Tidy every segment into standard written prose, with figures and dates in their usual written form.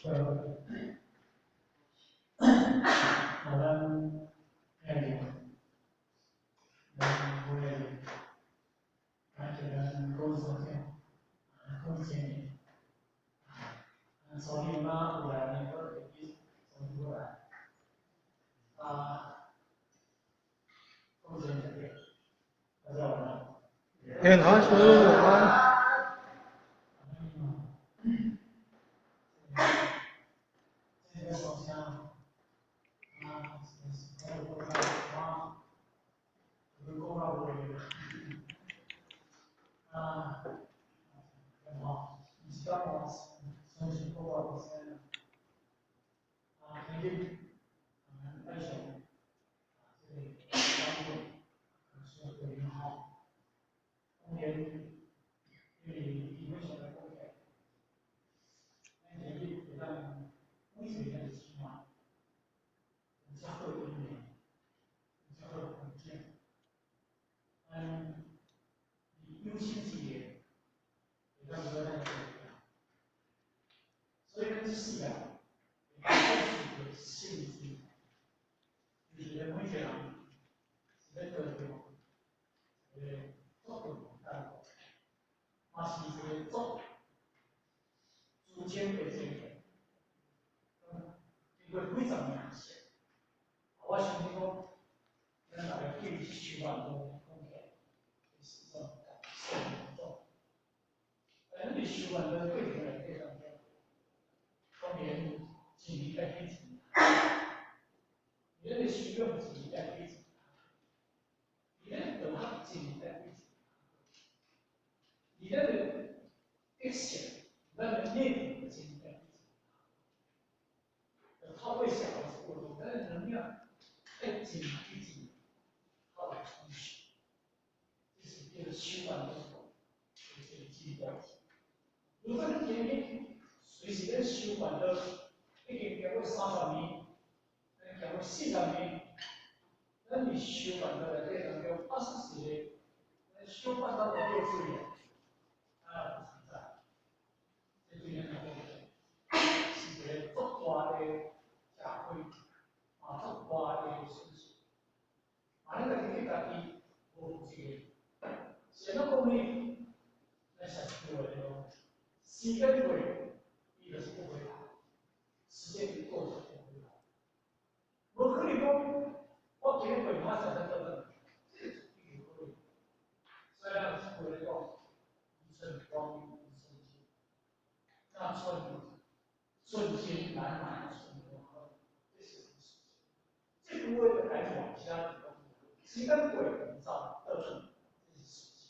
好，咱遐尔，咱尾感謝咱郭所長，郭先生，啊，所以嘛有來呢，我會記從過來，啊，郭先生，大家晚安。願好主安。這個首先啊，是我我我講到無啊，吼，毋是講我相信我無聲啊，今日啊，愛上啊，這個講過，需要對吼，當然，因為基本上來講起來，咱今日會當每一個人生活，有遮好因緣，有遮好環境，咱有生之年，會當做咱的所以咱這世人會當保持一個信心，就是咱每一個人是咧得著一個足重的感覺，嘛是一個足自尊的精神。經過幾十年學習，我相信講，咱大家對修煉都講起來，是一種感受當中。但咱佇修煉的過程內底當中，當然錢愛比錢，佇咱的修養錢愛比錢，佇咱道學錢愛比錢，佇咱的德性，咱的內在錢愛比錢。透過小的活動，咱的能量愛真比錢較來充實，這是叫做修煉的一個進步。如果咱今日隨時咧修煉到已經經過30年，經過40年，咱佇修煉到內底當中，發生一個，咱小半到掉水啊，啊不存在，這對咱來講是一個足大的吃虧，啊足大的損失。啊，咱家己對家己無負責任，是按怎講呢？咱實際話咯，時間過，伊就是不回來，時間一過就不回來。無可能講，我今日過馬上才倒轉，這個絕對無可能。所以咱有一句話咧講：一寸光陰一寸金，那寸寸金難買寸光陰，這是事實。這句話就改做其他講，時間過毋走倒轉，這是事實。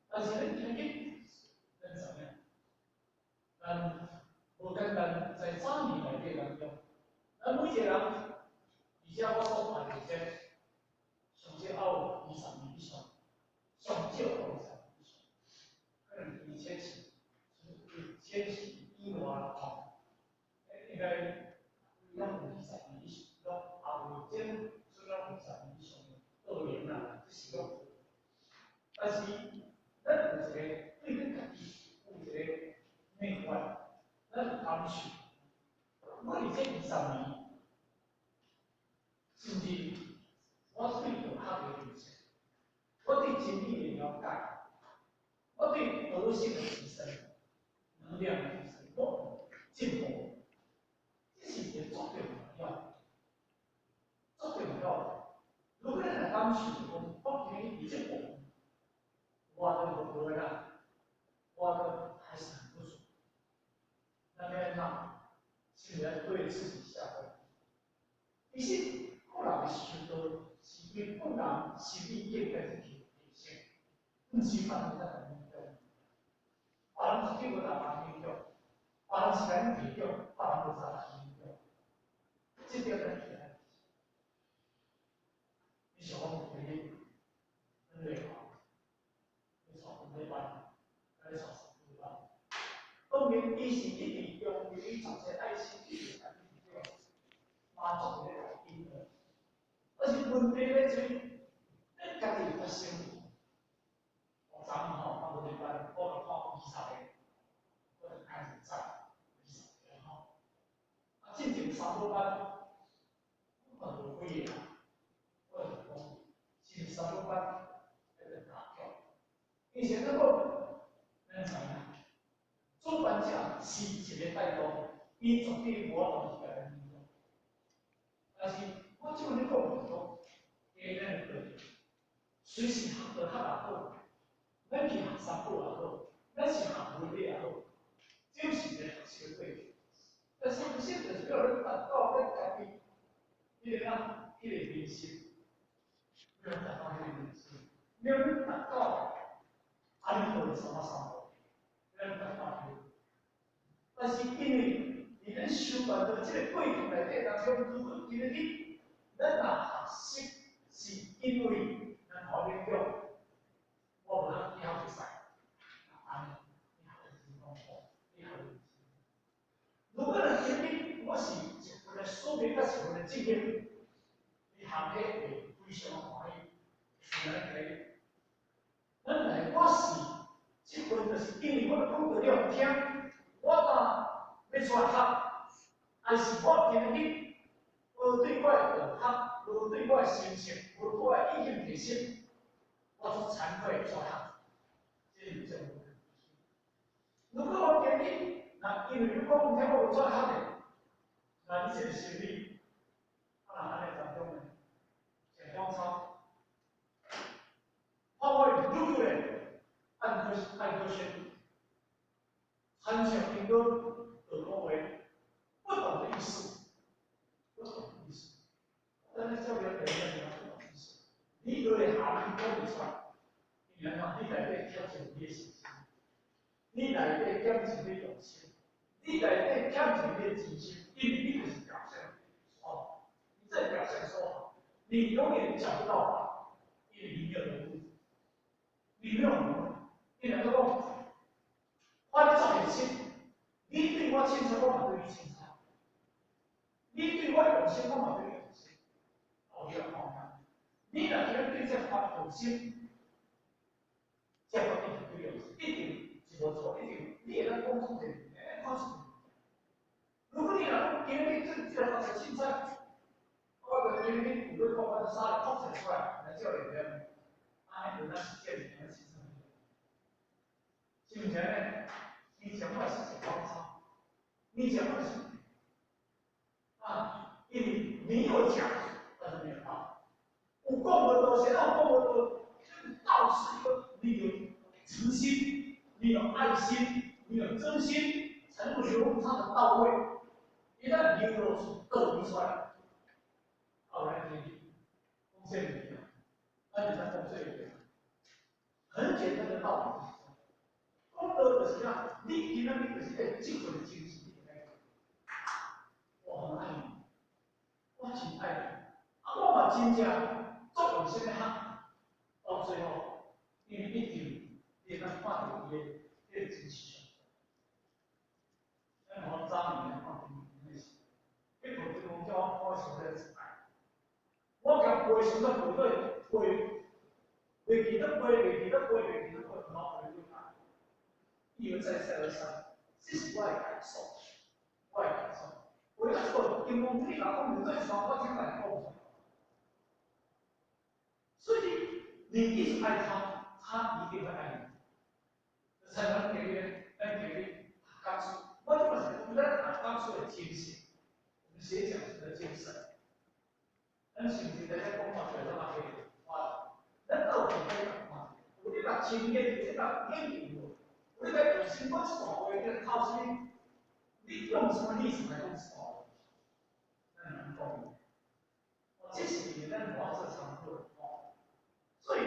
但是咱今日，咱知影，咱無簡單，在早年內底當中，咱每一個人，而且我所看到這，上少有20年以上，上少20年以上，可能2000 2000以外吼，應該攏有二十年以上，攏也未減，算攏二十年以上的道齡啦，這是攏有。但是，咱有一個對咱家己有一個內觀，咱有感受。我佇這二十年，甚至我對道學的認識，我對真理的了解，我對德性的提升，能量的提升，我進步，這是一個足重要、足重要的。如果咱若感受講，我今日佇這部分，我都無無啦，我都還是很不足。那邊那，是來對自己下功夫。其實，個人的修道是對個人心理境界去提升，毋是別人來影響。別人是叫我來影響，別人是來提供，別人無啥來影響。這點咱起來。你想講今日，咱內行，你帶阮禮拜，你帶三禮拜，當然，伊是一直用伊從細愛心一直來影響，嘛足咧來引導。但是問題咧在，咱家己發生。我昨昏吼，我禮拜我就看20個，我就開始載20個吼。三寶班，我嘛無幾個啊，我就講是毋是三寶班在打跳？以前那個咱知影，主辦者是一個態度，伊絕對無法度去共咱影響。但是我這麼咧講就是講，加咱的過程，隨時學就學也好，咱去學三寶也好，咱是學文理也好，這是一個學習的過程。但是學習就是要咱達到咱家己彼個啊，彼個認識，要達到彼個認識，要咱達到阿彌陀的三藐三菩提，咱達到彼個。但是因為佇咱修辦的這個過程內底當中，如果今日咱若學習是因為咱互影響，我無通以後會使，按呢，你學的是講好，你學的是。如果若今日我是一份的使命，佮一份的責任，你學起會非常歡喜，是按呢個。咱來我是這份，就是因為我講道理予聽，我若欲出來學，還是我今日無對我的道學，無對我的心性，無對我的意向提升，我足慚愧出來學，這是正。如果我今日若因為你講毋聽，我無出來學的，那你這個心理，啊，若按呢當中呢，健康操，發揮愈咧，按科按科學，參像英語就講話不懂的意思，不懂的意思，但是教練人家不懂意思，你都會含講袂出來，因為按怎？你內底欠一你的信心，你內底欠一你用心，你內底欠一你的真心，因為你就是表象，哦，你在表象說話，你永遠講不到話，因為你沒有能力，你沒有能力，你兩個講，我你做現實，你對我凊彩，我嘛對你凊彩；你對我用心，我嘛對你用心。哦，你來看看，你若今日對這法用心，這法一定對用心，一定是無錯，一定你會當講出一個，欸，看出。如果你若講今日對這個法是凊彩，我就今日有咧講，我就啥來擴展出來，來教練咧，按呢就咱實踐，咱凊彩。是毋是按呢？你講話是健康操，你講話是啊，因為你有講，但是沒有道。有講無道，誰有講無道？這個道是一個你有慈心，你有愛心，你有真心，才能夠流暢的到位。一旦流露出道理出來，後來你貢獻你，那你在貢獻一很簡單的道理。講道就是啥？你今仔日就是愛這份精神。我很愛你，我真愛你，啊，我嘛真正足用心的學，到最後，因為一定你會當看著伊的彼個真實狀態。咱看早年看電視，彼部電影叫我看想咧一擺，我共背時陣背對背，袂記得背，袂記得背，袂記得背，毋捌背幾擺。一而再，再而三，這是我的感受，我的感受。我要說，因為你若講這段，我聽來講出來。所以你一直愛他，他一定會愛你，才能給你，能給你講出。我這麼是講咱講出的精神，我們寫講師的精神。咱是毋是在遮講話出來，咱嘛可以話，咱到底在講話？有你若親眼，你若眼見無？有你在用心講一段話，你靠啥物？你用什麼立場來講一段話？咱難講。哦，這是咱華社常做的哦。所以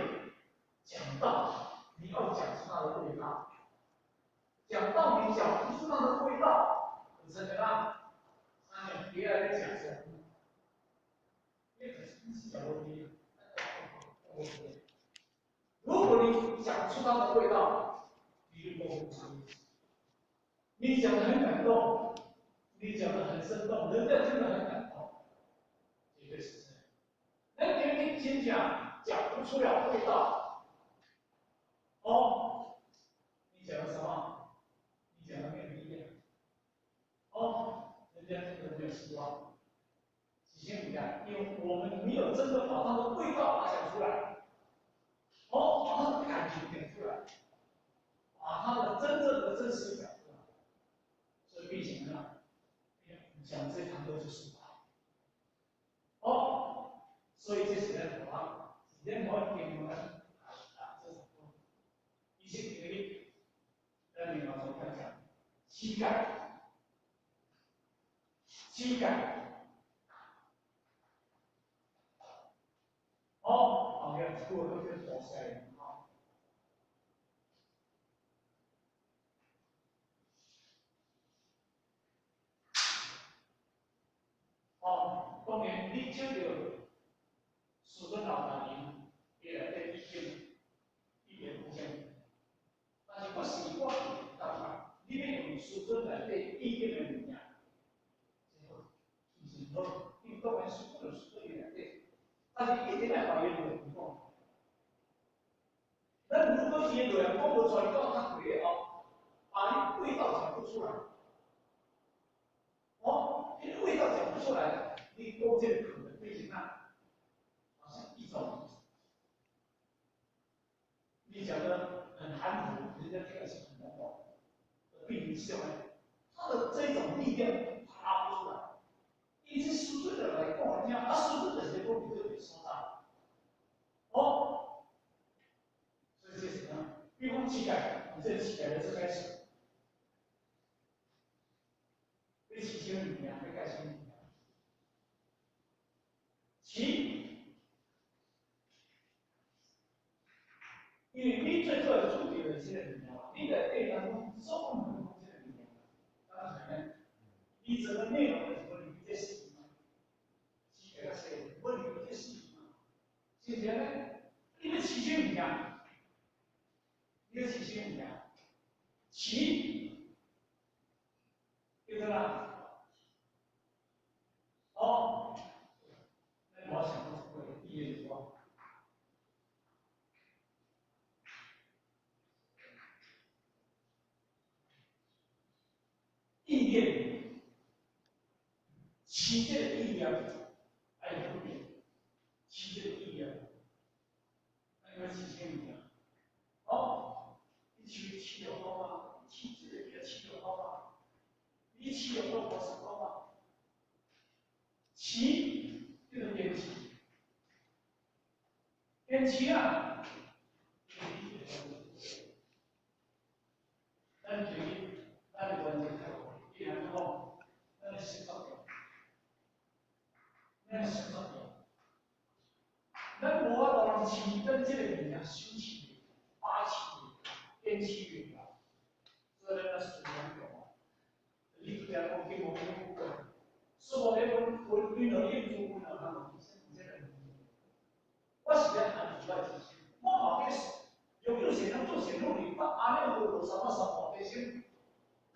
講道，你要講出它的味道。講道你講不出那個味道，本身就讓三兩別來講什麼？你可是你是講問題。如果你講出它的味道，你就不出。你講的很感動，你講的很生動，人家聽得很感動，絕對是這樣。那你你真正講不出了味道，哦，你講的什麼？你講的沒有力量，哦，人家聽得沒有希望。是啥物件？因为我们没有真的把它的味道把它讲出来，哦，把它的感情讲出来，把它的真正的真实讲出来，所以变成了讲这堂课就失败。哦，所以这是咱什么？是咱无经文啊，这是伊是因为咱另外所讲，乞丐，乞丐。哦，后壁一句话叫做大细，吼。哦，当然你听著师尊老大人，伊内底已经语言讲啥物，但是我是我感觉，你欲用师尊内底意境的物件，真好，毋是好，因为当然师尊就师尊伊内底。但是一定爱把伊内容讲。咱如果伊内容讲无出来，到较贵哦，把伊味道讲不出来。哦，彼个味道讲不出来，你讲这个可能变成啊，好像一种，你讲的很含糊，人家听的是很模糊，并不是他的这种力量发不出来。伊这师尊的来讲听，啊，师尊就是讲伫这个所在，哦，所以这是啥？比如讲乞丐，你这乞丐就开始，你乞啥物件？欲盖啥物件？乞，因为你最主要注重的是这个物件嘛，你内底当中所有物拢这个物件，当然呢，你整个内容就是讲你这死嘛，乞丐较细，无你这死嘛，是不是呢？你欲乞啥物件？你欲乞啥物件？乞，叫做啥？哦，那我想到这个意念是说，意念，乞这个意念，爱分别，乞这个意念，那你欲乞啥物件？哦，你乞乞就好啊，乞这个叫乞就好啊，你乞就好，无成功啊。乞叫做坚持，坚持啊！咱就是咱的关键较高，伊若讲，咱的心作用，咱的心作用，咱无法度人饲咱这个物件，守持、把持、坚持袂牢，所以咱爱思想重要。你拄则讲经无讲过，说无咧讲，阮阮落应主，阮落人落其实毋这个问题。我是咧安住我自身，我嘛欲用有善人做善努力，发阿弥陀佛三藐三菩提心。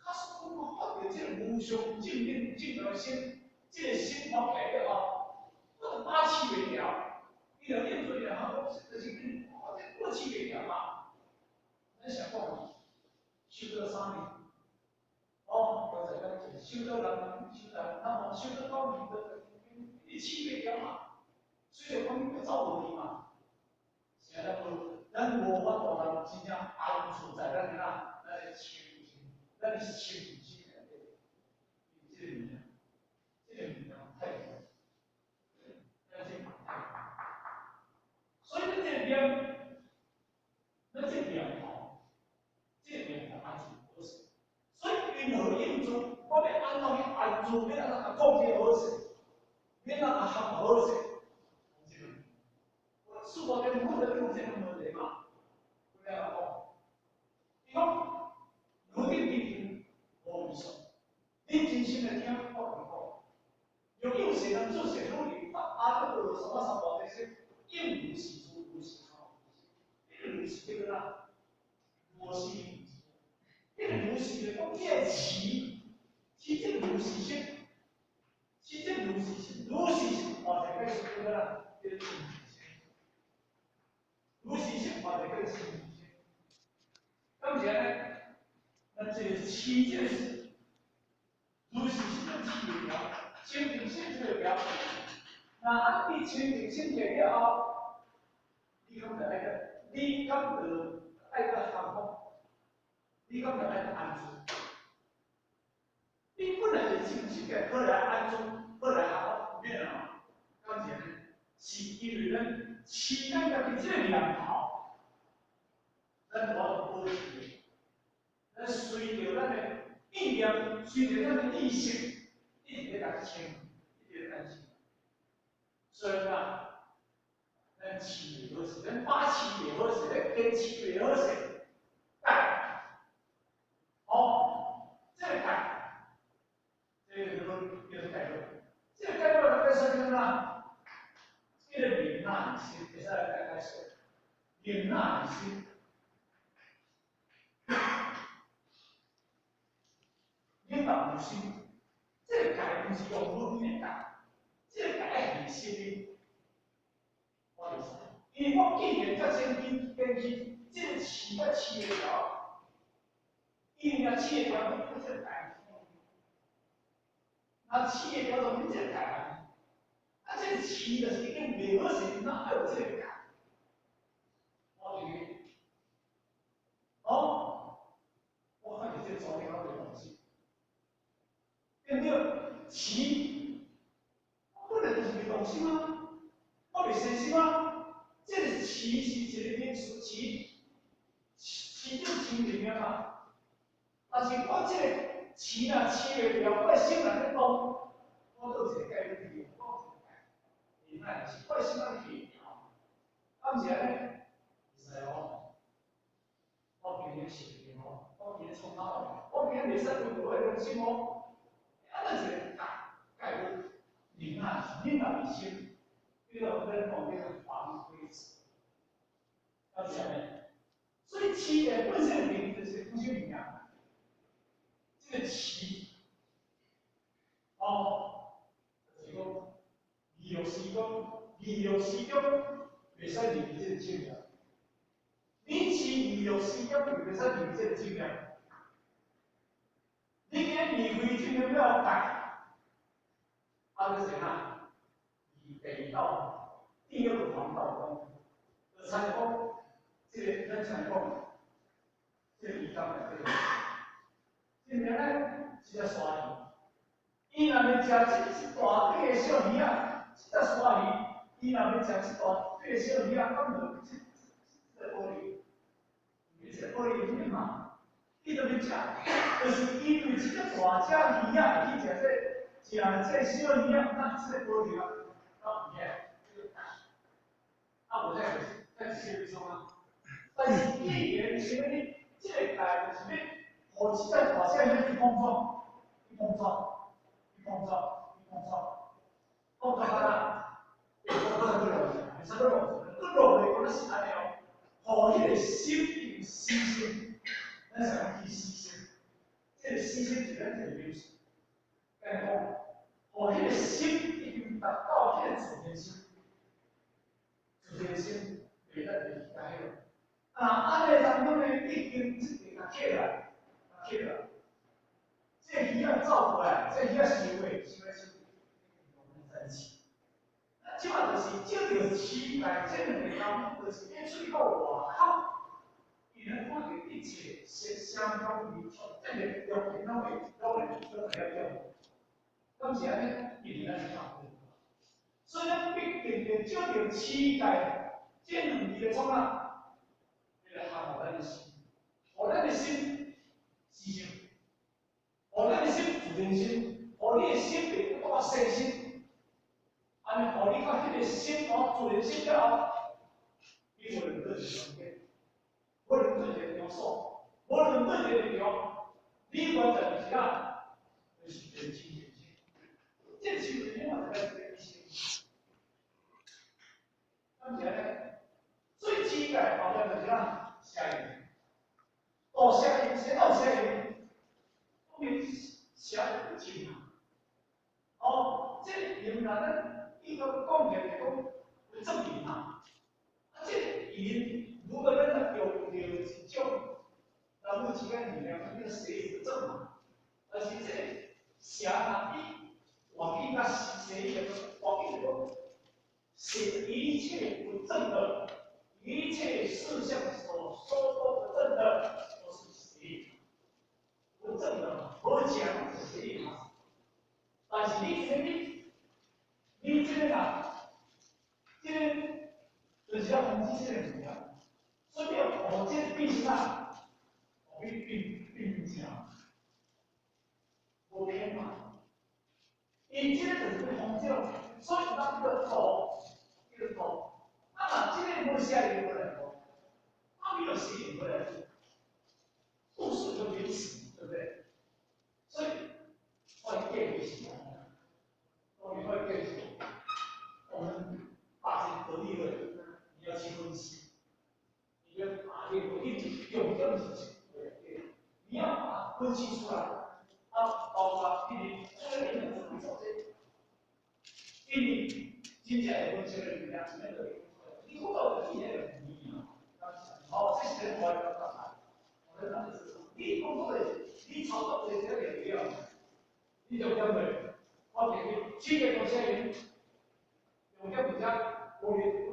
假使讲我发著这个无上正等正觉心，这个心发起来了后，我就把持袂牢。伊若应主，伊若讲，就是我这我持袂牢嘛。咱想讲，修到啥物？哦，刚才讲修到人，修到那么修到光明的，你持袂牢嘛？所以讲你走无去嘛。是啊，咱无，咱无法度人真正安住在咱的哪，咱的清净，咱的清净心内底。这个物件，这个物件太重要，咱这所以咱这个念，咱这个念头，这个念头也是好势。所以云何应主？我欲按怎去安住？欲按怎讲这个好势？欲按怎学好势？师父咧问了这个问题嘛，有了讲，伊讲，如你谛听，无异说。你真心来听，我共你讲，若有善人做善努力，发阿耨多罗三藐三菩提心，应如是处，如是处。彼个如是叫做啥？如是，彼个如是就讲你爱持，持这个如是心，持这个如是心，如是心，或者解释叫做啥？叫做清净心。如是心，或者叫清净心。敢是按呢？咱这个持这个如是心，咱持袂牢。清淨心就會了。那啊，你清淨心起了後，你敢就愛閣，你敢就愛閣降服？你敢就愛閣安住？你本來就清淨的，好來安住，好來降服，免啊？敢是按呢？是因為咱飼咱家己這个念頭，咱無法度保持。咱隨著咱的意念，隨著咱的意識，一直咧共清，一直咧共清。所以啊，咱飼袂好勢，咱把持袂好勢，咱堅持袂好勢，戒。哦，這個戒，這個叫做叫做戒律。這個戒律來說明啥？這個明那心，會使來解解說。明那心，明那心，這個戒毋是用文的戒，這個戒係心的。我就是，因為我既然遮先堅堅持，這個飼才飼會牢，因為若飼會牢，你這個戒，若飼會牢，就你這個戒。啊，這個飼就是已經袂好勢，哪愛有這個戒？我就是，哦，我看見這個昨天我就東西，對不對？飼，我本來就是袂動心啊，我袂生心啊。這個飼是一個名詞，飼，飼就是清淨的嘛。但是我這個飼若飼袂牢，我的心若咧動，我都有一個戒律佇，我有一個戒，明白？是我的心愛去調，啊，毋是按呢？會使哦。我今日生病哦，我今日創哪哦，我今日袂使開我的良心哦。啊，那一個戒戒律，明啊，是明啊，是心，叫做咱講叫做防非止，啊是按呢？所以飼的本身的名字就是講啥物件？這個飼，哦，就是講二六時光，二六時中袂使離開這個正念。你飼二六時中就袂使離開這個正念。你今日離開正念了後，啊，就是啥？離地道，第二個黃道宮，就參講，這個咱常講，這個魚缸內底，這名呢，這隻鯊魚，伊若欲食這一大塊的小魚仔，這隻鯊魚，伊若欲食這大塊的小魚仔，敢無這這這個玻璃？因為這個玻璃有嘛，伊就欲食，就是因為這隻大隻魚仔會去食這個，食這個小魚仔，那這個玻璃啊，啊有影，這個啊無再再繼續創啊。但是既然是欲這個界就是欲，予這隻大隻魚去碰撞，去碰撞，去碰撞，去碰撞，碰撞到哪？會閣閣落去，會使閣落去，閣落去，講是按呢哦，予彼個心已經死心，咱想去死心，這個死心是咱一個名詞，講，予彼個心已經達到彼個自然心，自然心袂得離開彼個。啊，按呢當中呢，已經這個共起來，共起來，這個魚仔走過來，這個魚仔收過，收來收去，已經在一起。啊，這馬就是借著飼界這兩個當中，就是變出去到外口，伊能看見一切色聲香味觸，這個中間攏會攏會攏會了解。敢是按呢？因為咱是教會，所以咱必定著借著飼界這兩字來創啊？來降服咱的心，予咱的心死心，予咱的心自然心，予你的心袂閣細心，按呢，予你到彼個心哦，自然心了後，你無論佗一個空間，無論佗一個場所，無論佗一個地方，你完全就是啥？就是真清淨心。這清淨心嘛，是咱一個意思。敢是按呢？所以飼界後壁就是啥？邪淫，哦，邪淫，啥叫邪淫？講明邪就真啊。哦，這個淫啊，咱應該講起來就講有證明嘛。啊，這個淫，如果咱若用著一種男女之間力量，叫邪不正嘛。但是這個邪啊，比外境界，是一切不正的，一切事項所說都不正的，都是邪淫。不正的，無正是邪淫嘛。但是你這個你，你這個啊，這個就是要防止這個物件，所以你要哦，這個變啥？哦，你變變正，無偏嘛。伊這個就是要防止，所以咱叫道，叫道。啊，若這個無寫入過來，啊，你就寫入過來，度數就名詞，對不對？所以我建議是，我建議是，我們把這個得利的，你要去分析，你要把這個你重點是，對，你要把它分析出來，啊，包括因為這個你能做這個，因為真正會分析的物件是咩個？你講到就記得有意哦，這是我的感覺。我的感覺是，你講出來，你操作這個了，你就點對？我建議七個東西，重點比較，我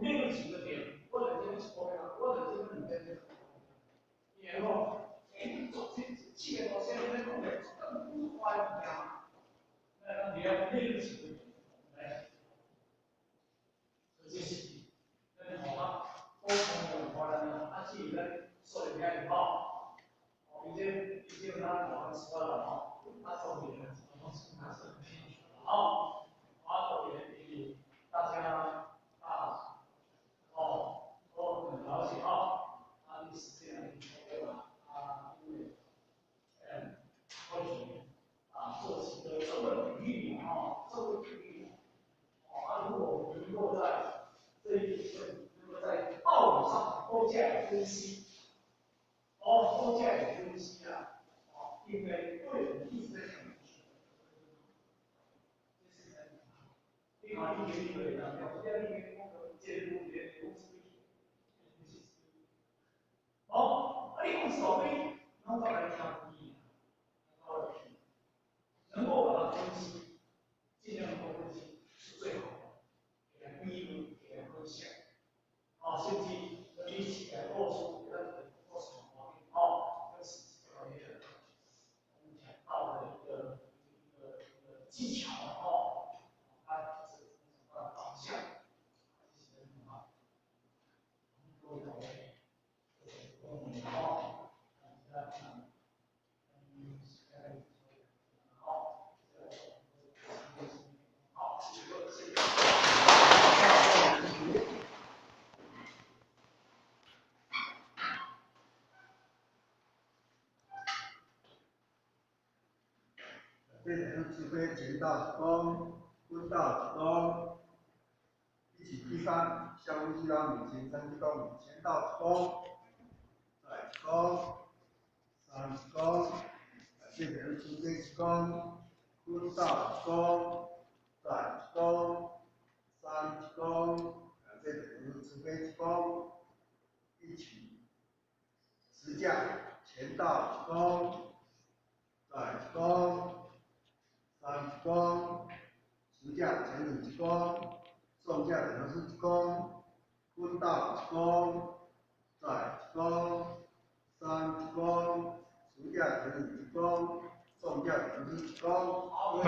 每個幾個點，我就這樣一個，我就這樣兩點。然後，你做這七個東西，你講的更古怪物件，那你要每個幾個點來，所以這是。咱吼啊，普通的話呢，啊，至於咱說的遐爾吼，哦，伊這伊這咱台灣說啦吼，啊，當然攏是那是很清楚啦吼，啊，當然因為大家啊，哦，都很了解吼，啊，歷史這樣對吧？啊，因為，或許啊，做幾個這麼比喻吼，這麼比喻，哦，啊，如果我們能夠在這一部分，能夠在道理上多加以分析，哦，多加以分析啊，哦，應該對我們一直在講的是，這是在你看你給你個人，了解你講個這個問題，公司哦，啊，你講一大堆，攏走來聽你，能夠把它分析，盡量能夠分析是最好的，給他比喻，給他分享，啊，甚至你起來告訴給他做什麼，哦，這是這個我們講到的一個技巧哦，啊，是什麼導向，這是什麼？各位同學，哦，好，好，謝謝。这两指挥前道一公，分道一公，一起第三，相互去到面前三鞠躬，前道一躬，再一躬，三鞠躬，这两指挥一躬，分道一躬，再一躬，三鞠躬，这两指挥一躬，一起十架前道一躬，再一躬。三鞠躬，十架前两鞠躬，送驾两是鞠躬，分道一躬，再鞠躬，三鞠躬，十架前两鞠躬，送驾两是鞠躬。好。